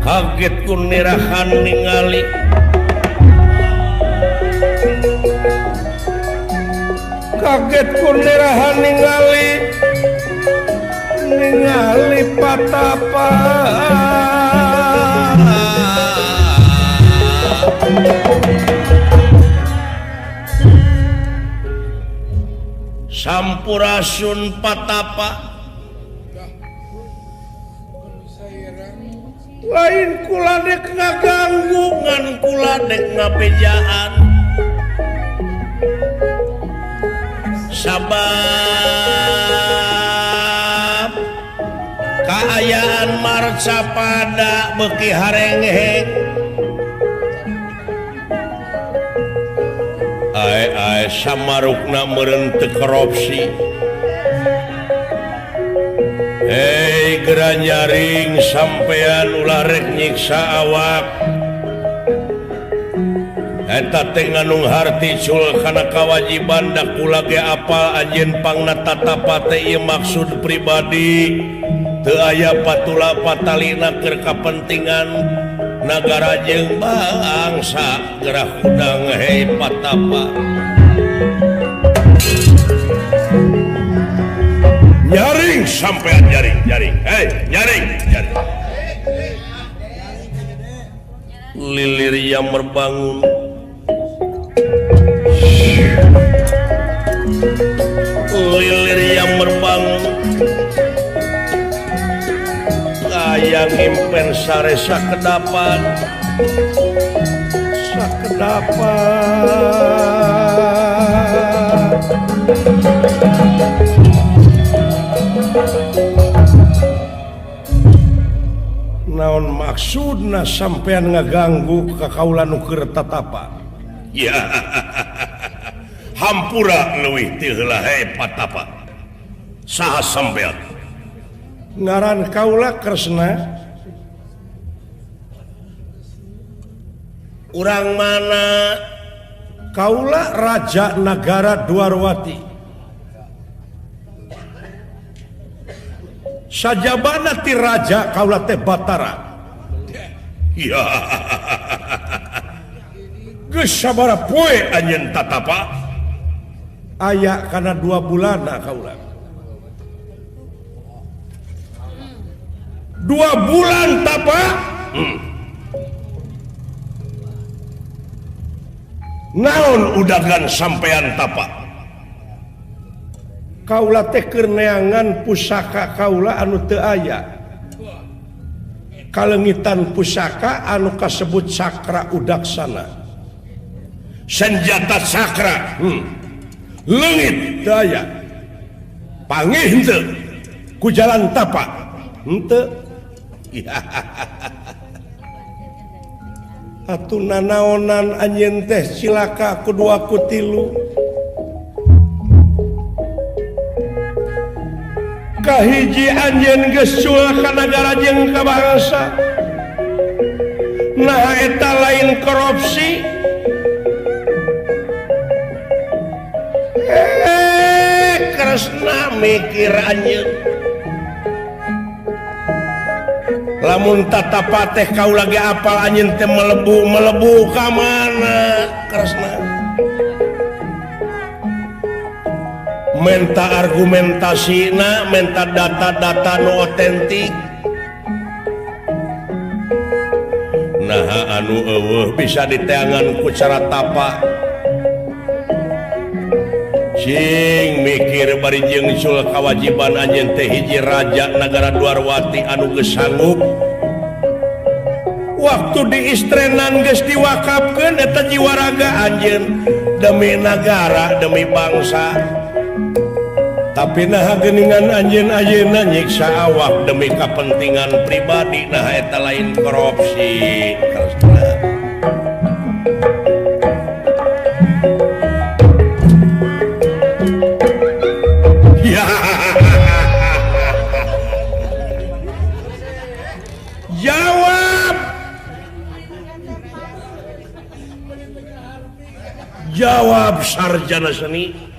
Kaget ku nirahan ningali kaget ku nirahan ningali ningali patapa Sampurasun patapa lain kula dek ngaganggu ngan kula dek ngabejaan sabab kaayaan marcapada beuki harenghek ae ae samarukna meureun teu korupsi. Hei gera nyaring sampean ulah rek nyiksa awak eta teh nganung harti cul kana kawajiban da kula ge apal anjeun pangna tatapa teh ieu maksud pribadi teu aya patula patalina keur kapentingan nagara jeung bangsa gerah hudang hei patapa nyaring sampean nyaring nyaring hei nyaring nyaring lilir yang merbangun lilir yang merbangun aya ngimpen sare sakedapan sakedapan naon maksudna sampean ngaganggu ka kaula nu keur tatapa ya hampura leuwih ti heula he patapa saha sampean ngaran kaula Kresna urang mana kaula raja nagara Dwarwati sajabana ti raja kaula teh Batara ya geus sabaraha poe anjeun tatapa aya kana 2 bulan kaula 2 bulan tapa naon udagan sampean tapa kaula teh keur neangan pusaka kaula anu teu aya kalengitan pusaka anu kasebut Cakra Udaksana senjata cakra leungit teu aya panggih henteu ku jalan tapa henteu atuh nanaonan anjeun teh cilaka ku 2 ku 3 kahiji anjeun geus cul ka nagara jeung ka bangsa nah eta lain korupsi Kresna mikir anjeun lamun tatapa teh kaula ge apal anjeun teh melebu-melebu ka mana Kresna menta argumentasina menta data-data nu otentik nah anu eueuh bisa diteangan ku cara tapa cing mikir bari jeung sul kawajiban anjeun teh hiji raja nagara Dwarwati anu geus sanggup waktu diistrenan geus diwakafkeun eta jiwa raga anjeun demi nagara demi bangsa tapi nah geuningan anjeun ayeuna nyiksa awak demi kepentingan pribadi nah eta lain korupsi Kresna ya jawab jawab sarjana seni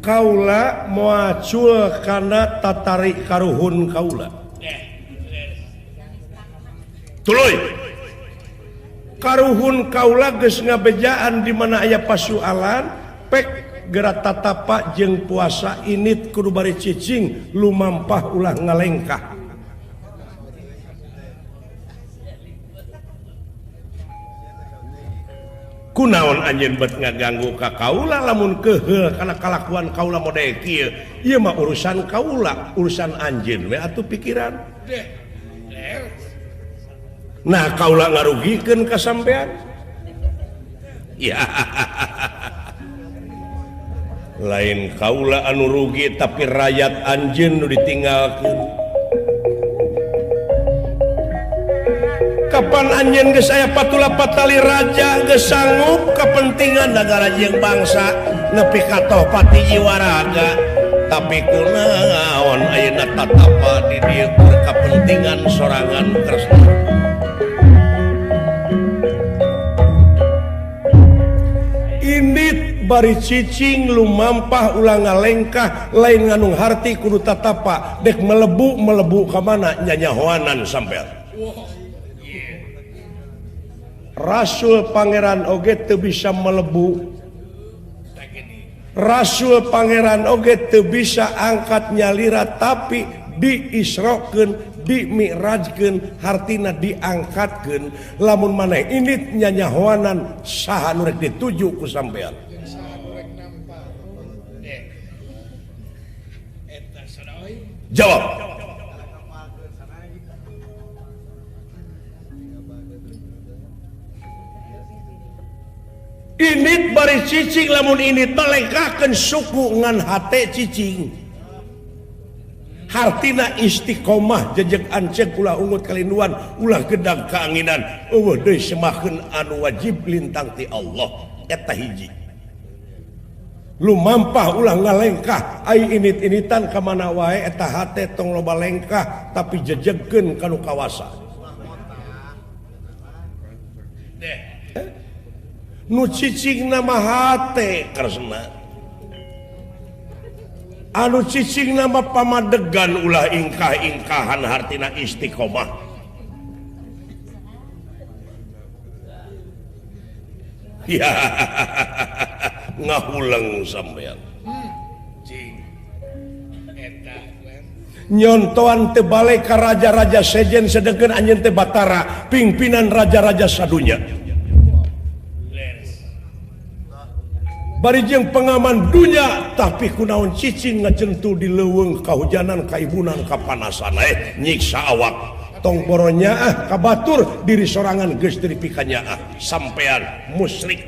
Kaula moacul kana tatarik karuhun kaula. Tuluy. Karuhun kaula geus ngabejaan di mana aya pasualan pek geura tatapa jeung puasa init kudu bari cicing lumampah ulah ngalengkah. Kunaon anjeun bet ngaganggu ka kaula lamun keheul kana kalakuan kaula model kieu. Ieu mah urusan kaula, urusan anjeun we atuh pikiran. Nah kaula ngarugikeun ka sampean. Ya. Lain kaula anu rugi tapi rakyat anjeun nu ditinggalkeun. Kapan anjeun geus aya patula patali raja geus sanggup kepentingan nagara jeung bangsa nepi ka toh pati jiwa raga tapi kunaon ayeuna tatapa di dieu keur kapentingan sorangan Kresna. Indit bari cicing lumampah ulah ngalengkah lain nganung harti kudu tatapa dek melebu melebu ka mana nyanyahoanan sampean. Rasul Pangeran oge teu bisa melebu. Rasul Pangeran oge teu bisa angkat nyalira tapi diisrokeun, dimi'rajkeun, hartina diangkatkeun. Lamun maneh indit nyanyahoanan saha nu rek dituju ku sampean. Jawab. Init bari cicing lamun init malengkahkeun suku ngan hate cicing. Hartina istiqomah jejeg anceg ulah ungut kalinduan ulah gedang kaanginan eueuh deui semakeun anu wajib lintang ti Allah eta hiji. Lumampah ulah ngalengkah ai init-initan ka mana wae eta hate tong loba lengkah tapi jejegkeun ka nu kawasa. Nu cicing nama hate Kresna. Anu cicing nama pamadegan ulah ingkah-ingkahan hartina istiqomah. Ya ngahuleng sampean. Nyontoan teu balik ka raja-raja sejen sedengkeun anjeun teh Batara pimpinan raja-raja sadunya. Bari jeung pengaman dunya tapi kunaon cicing ngajentu di leuweung kahujanan kaibunan kapanasan nyiksa awak tong boronya ah kabatur diri sorangan geus diri pikanya ah sampean musyrik.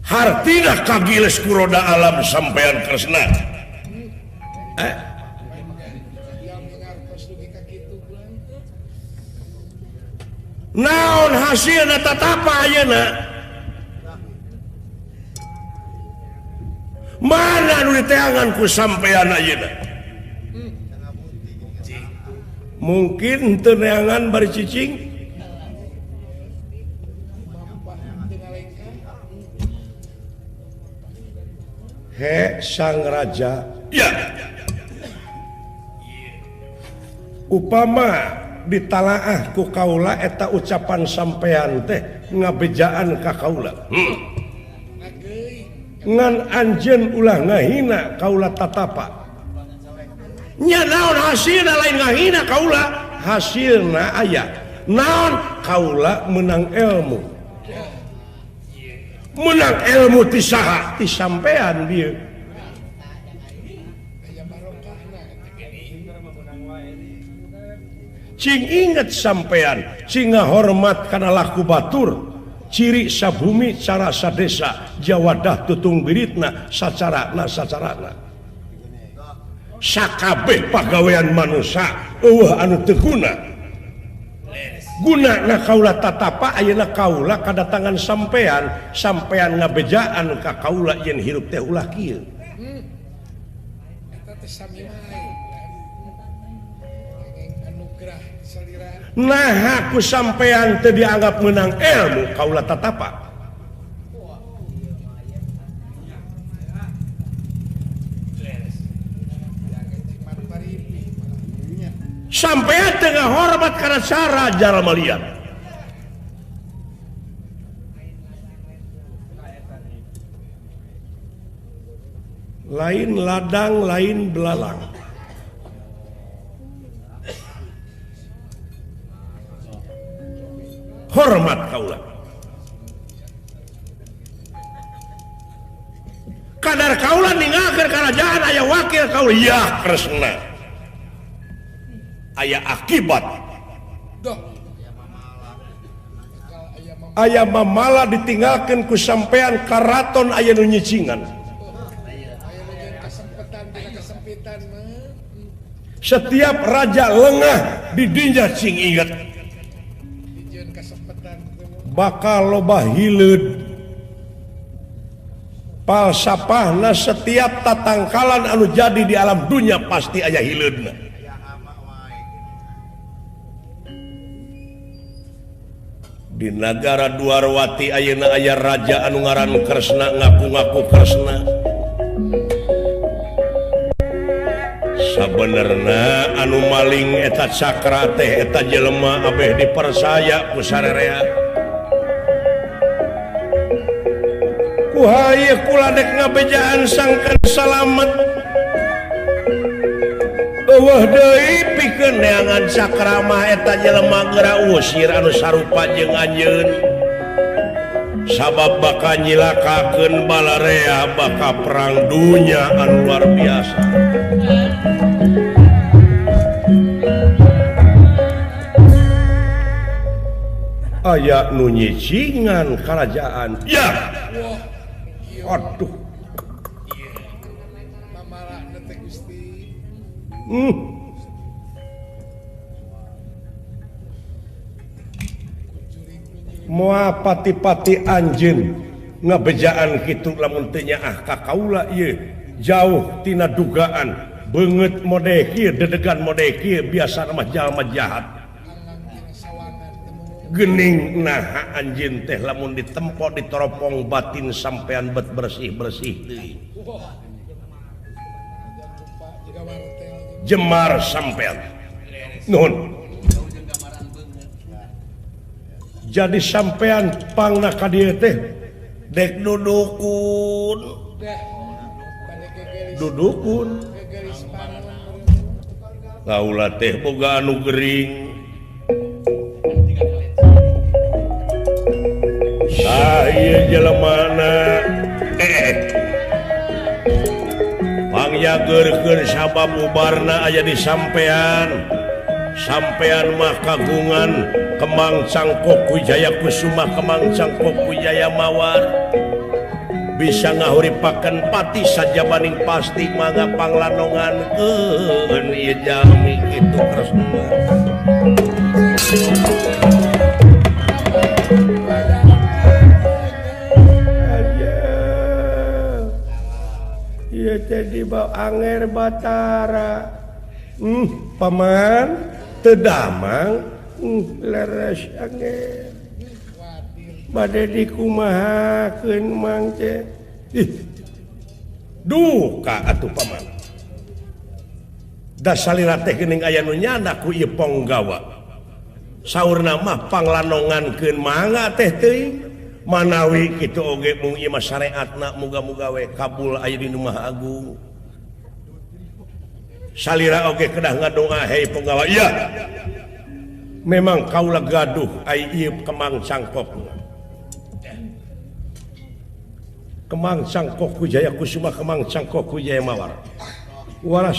Hartina kagiles kuroda alam sampean Kresna. Naon hasilna tatapa ayeuna? Mana nu diteangan ku sampean ayeuna? Mungkin teu neangan bari cicing. He sang raja ya. Upama ditalaah ku kaula eta ucapan sampean teh ngabejaan ka kaula. Ngan anjeun ulah ngahina kaula tatapa. Nya naon hasilna lain ngahina kaula, hasilna aya. Naon kaula menang ilmu. Menang ilmu ti saha? Ti sampean dieu. Cing inget sampean, cing ngahormat kana laku batur, ciri sabumi cara sadesa, jawadah tutung biritna sacarana sacarana. Sakabeh pagawean manusia eueuh anu teu guna. Guna na kaula tatapa ayeuna kaula kadatangan sampean, sampean ngabejaan ka kaula yen hirup teh ulah kieu. Eta teh sami wae. Anugerah salira. Nah, aku sampean teu dianggap menang ilmu kaula tatapa. Sampai tengah hormat karena cara jalma liar. Lain ladang, lain belalang. Hormat kaula. Kadar kaula ninggalkeun karajaan aya wakil kaula ya Kresna. Aya akibat. Aya mamala ditinggalkeun ku sampean karaton aya nu nyicingan. Setiap raja lengah didinya cing inget. Bakal loba hileud. Palsapahna setiap tatangkalan anu jadi di alam dunia pasti aya hileudna. Di nagara Dwarwati ayeuna aya raja anu ngaran Kresna ngaku-ngaku Kresna. Sabenerna anu maling eta cakra teh eta jelema abeh dipersaya ku sarerea. Kuhaye kula dek ngabejaan sangkan salamet. Eueuh deui pikeun neangan cakra mah eta jelema geura usir anu sarupa jeung anjeun. Sabab bakal nyilakakeun balarea bakal perang dunya anu luar biasa. Aya nu nyicingan karajaan. Ya. Aduh. Moa pati-pati anjeun ngabejaan kitu lamun teu nyaah ka kaula ieu jauh tina dugaan beungeut mode kieu dedegan mode kieu biasa mah jalma jahat. Gening naha anjeun teh lamun ditempo ditoropong batin sampean bet bersih-bersih deui. Jemar sampean. Nuhun. Jadi sampean pangna ka dieu teh dek dudukun. Dudukun. Kaula teh boga anu gering. Ah ieu jelemana. Pangyageurkeun sabab ubarna aya di sampean. Sampean mah kagungan Kemang Cangkok Wijaya Kusuma, Kemang Cangkok Wijaya Mawar. Bisa ngahuripakeun pati sajabaning pasti mangga panglanongankeun ieu jalmi kitu Kresna. Ieu teh dibawa Anger Batara. Paman teu damang leres anger. Bade dikumahakeun mang teh. Ih. Duka atuh paman. Da salira teh geuning aya nu nyana ku ieu ponggawa. Saurna mah panglanongankeun mangga teh teuing. Manawi kitu oge mung ieu mah syariatna muga-muga we kabul aya di nu Maha Agung. Salira oge kedah ngadoa hei penggawa. Iya. Memang kaula gaduh ai ieu Kemang Cangkok. Kemang Cangkok Wijaya Kusuma, Kemang Cangkok Wijaya Mawar. Waras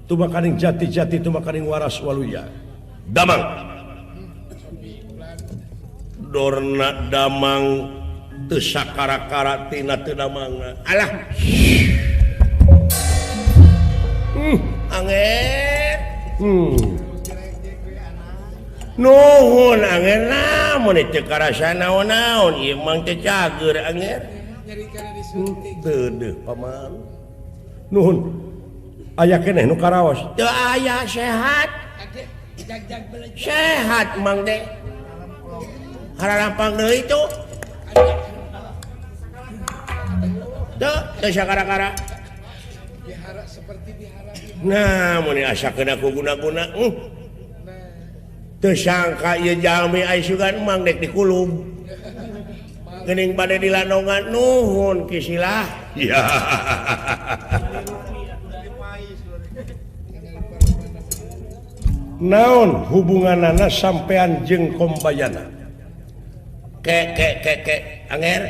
tumakaning jati-jati tumakaning waras waluya. Damang. Dorna damang teu sakara-kara tina teu damangna. Alah. Anget. Nuhun anger namun teu karasa naon-naon ieu mang teh cager anger. Nyeri kana disuntik. Deudeuh paman. Nuhun. Aya keneh nu karaos. Teu aya sehat. Sehat mang teh. Hararampang deui tuh. Teu teu sakara-kara. Bihara seperti bihara. Nah, mun asa kena ku guna-guna. Teu sangka ieu jalmi ai sugan mang dek dikulub. Geuning bade dilandongan nuhun kisilah. Ya. Naon hubunganana sampean jeung Kombayana? Ke ke ke ke anger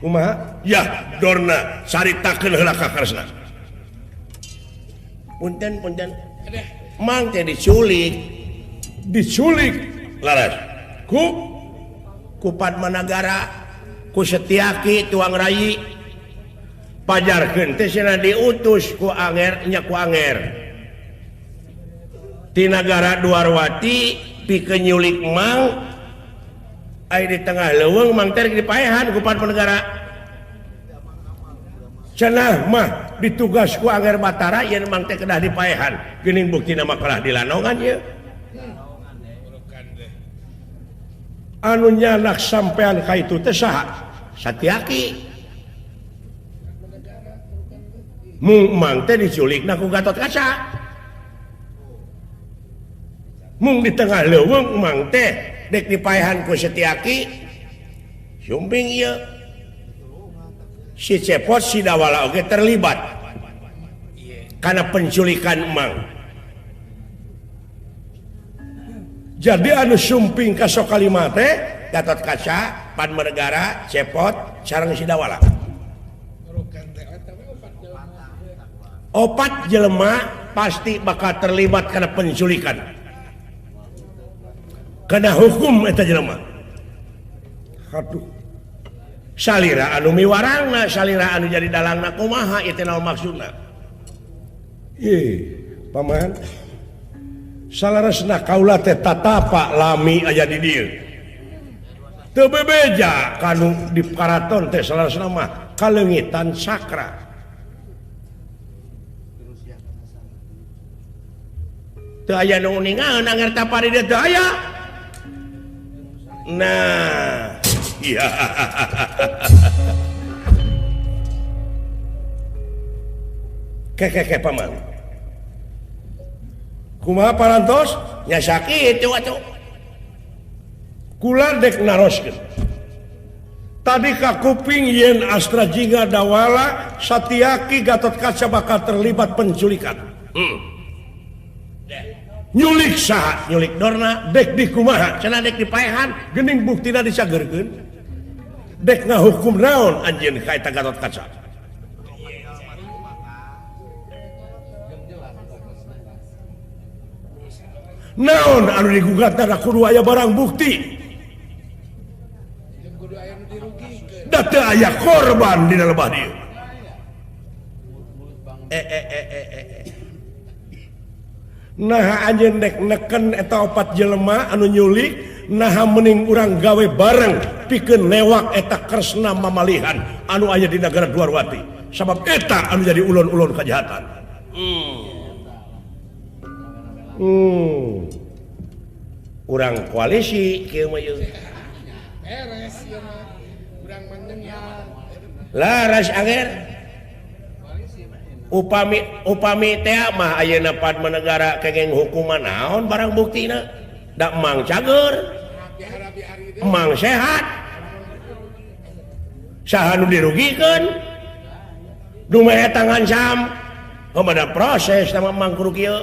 kumaha? Ya, Dorna caritakeun heula ka Kresna. Punten punten. Mang teh diculik. Diculik laras ku ku Padmanagara ku Setiaki tuang rayi pajarkeun teh cenah diutus ku anger nya ku anger ti nagara Dwarwati pikeun nyulik mang ai di tengah leuweung mang teh dipaehan ku Padmanagara cenah mah ditugas ku Anger Batara yen mang teh kedah dipaehan geuning buktina mah kalah dilanongan ieu. Anu nyanak sampean ka itu teh saha? Satiaki. Mung mang teh diculikna ku Gatot Kaca. Mung di tengah leuweung mang teh dek dipaehan ku Setiaki. Sumping ieu. Si Cepot si Dawala oge terlibat karena penculikan mang. Jadi anu sumping ka Sokalima teh Gatot Kaca, Padmanegara, Cepot, sareng si Dawala. Opat jelema pasti bakal terlibat karena penculikan. Kena hukum eta jelema. Aduh. Salira anu miwarangna, salira anu jadi dalangna kumaha ieu teh naon maksudna? Ih, paman. Salaresna kaula teh tatapa lami aya di dieu. Teu bebeja kanu di karaton teh salaresna mah kaleungitan sakra. Teu aya nu uningaeun anger tapa di dieu teu aya. Nah, iya. Keke paman. Kumaha parantos? Nya sakitu atuh. Kula dek naroskeun. Tadi ka kuping yen Astra Jingga Dawala Satiaki Gatot Kaca bakal terlibat penculikan. Nyulik saha? Nyulik Dorna dek di kumaha? Cenah dek dipaehan, geuning buktina disageurkeun. Dek ngahukum naon anjeun ka eta Gatot Kaca? Naon anu digugat da kudu aya barang bukti. Da teu aya korban dina lebah dieu. Naha anjeun dek neken eta opat jelema anu nyulik, naha mending urang gawe bareng pikeun newak eta Kresna mamalihan anu aya di nagara Dwarwati. Sabab eta anu jadi ulon-ulon kajahatan. Urang koalisi kieu mah ieu. Beres ieu mah. Urang mendengar. Laras anger. Upami upami teh mah ayeuna Padmanegara kenging hukuman naon barang buktina? Da mang cager. Mang sehat. Saha nu dirugikeun? Dumeh eta ngancam. Kumaha proses sama mang kudu kieu.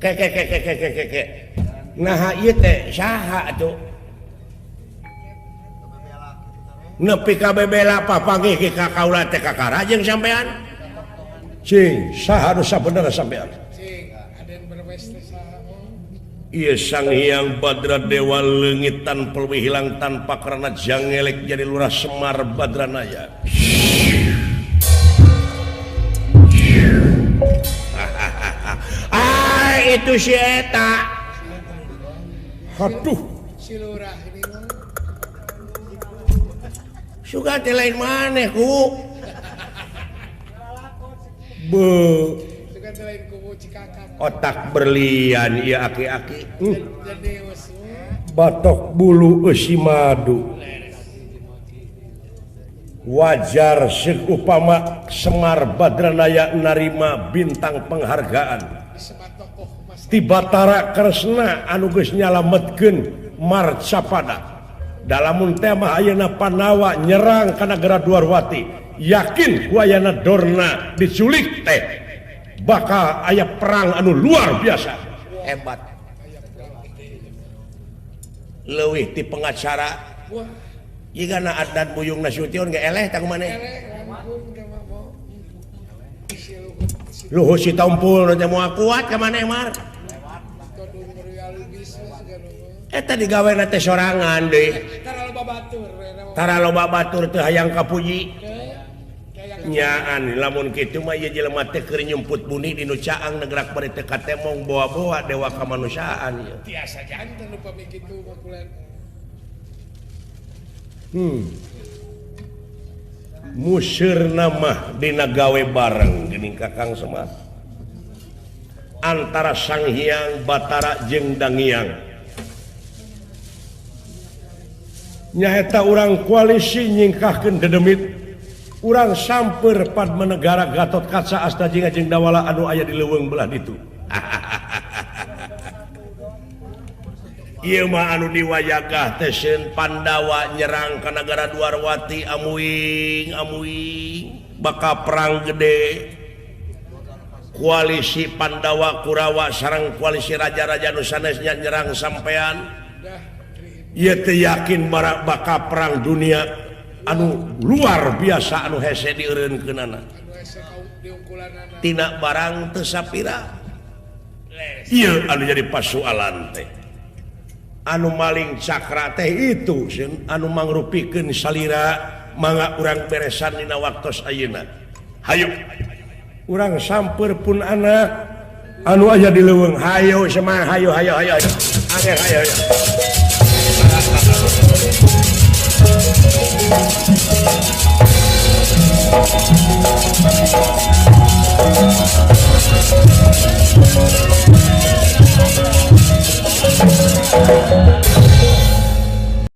Ke ke ke ke ke ke ke. Nah ieu teh saha atuh? Nepi ka bebela papanggih ka kaula teh kakara jeung sampean. Cing, saha nu sabenerna sampean? Cing, Aden Berwes teh saha? Ieu Sang Hyang Badra Dewa leungit tanpa leuwih hilang tanpa karena jangelek jadi Lurah Semar Badranaya. Ah, itu si eta. Aduh. Si lurah ini mah. Suga teh lain maneh ku. Be. Suga teh lain kubu Cikakak. Otak berlian ieu aki-aki. Batok bulu eusi madu. Wajar seuk upama Semar Badranaya narima bintang penghargaan. Ti Batara Kresna anu geus nyalametkeun Marcapada. Dalamun teh mah ayeuna Pandawa nyerang ka nagara Dwarwati, yakin ku ayana Dorna diculik teh bakal aya perang anu luar biasa. Hebat. Leuwih ti pengacara. Jigana Adnan Buyung Nasution ge eleh tah kumaneh. Luhur si tompul teh moal kuat ka maneh mar. Eta digawena teh sorangan deui. Tara loba batur teu hayang kapuji. Nyaan lamun kitu mah ieu jelema teh keur nyumput buni di nu caang negerak bari teu katemong boa-boa dewa kamanusiaan ieu. Tiasa janten upami kitu mah kulan. Musirna mah dina gawe bareng geuning Kakang Semar. Antara Sang Hyang Batara jeung Dangiang. Nyaeta urang koalisi nyingkahkeun dedemit. Urang samper Padmanegara Gatot Kaca Asta jeung Dawala anu aya di leuweung belah ditu. Ieu mah anu diwayagah teh seun Pandawa nyerang ka nagara Dwarwati amuing amuing bakal perang gede. Koalisi Pandawa Kurawa sareng koalisi raja-raja nu sanesnya nyerang sampean. Ieu teh yakin bakal perang dunia anu luar biasa anu hese dieureunkeunana. Tina barang teu sapira. Ieu anu jadi pasualan teh. Anu maling cakra teh itu seun anu mangrupikeun salira mangga urang beresan dina waktos ayeuna. Hayu urang samper pun anak anu aya di leuweung. Hayu Semar, hayu hayu hayu. Hayu hayu hayu.